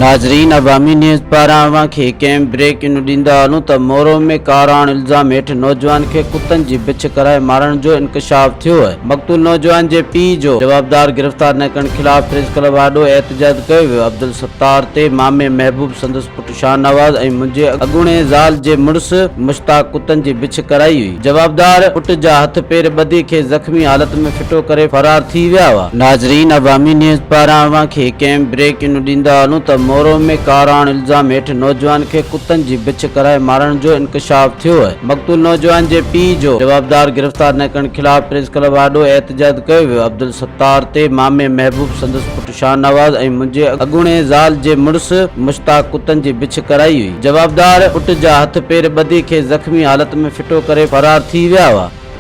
ناظرين عوامي نيوز پاران اوهان کي هڪ اهم بريڪ ان ڏيندا هلون ته مورو ۾ ڪاراڻ الزام هيٺ نوجوان کي ڪتن جي بڇ ڪرائي مارڻ جو انڪشاف ٿيو آهي مقتول نوجوان جي پيء جو جوابدار گرفتار نه ڪرڻ خلاف پريس ڪلب آڏو احتجاج ڪيو ويو عبدالستار تي مامي محبوب سندس پٽ شاهنواز ۽ منهنجي اڳوڻي زال جي مڙس مشتاق ڪتن جي بڇ ڪرائي هئي. جوابدار پٽ جا هٿ پير ٻڌي کيس زخمي حالت ۾ ڦٽو ڪري فرار ٿي ويا هئا. ناظرين عوامي نيوز پاران اوهان کي هڪ اهم بريڪ ان ڏيندا هلون ته مورو ۾ ڪاراڻ الزام هيٺ نوجوان کي ڪتن جي بڇ ڪرائي مارڻ جو انڪشاف ٿيو آهي مقتول نوجوان جي پيء جو جوابدار گرفتار نه ڪرڻ خلاف پريس ڪلب آڏو احتجاج ڪيو ويو عبدالستار تي مامي محبوب سندس پٽ شاهنواز ۽ منهنجي اڳوڻي زال جي مڙس مشتاق ڪتن جي بڇ ڪرائي هئي. جوابدار پٽ جا هٿ پير ٻڌي کيس زخمي حالت ۾ ڦٽو ڪري فرار ٿي ويا هئا.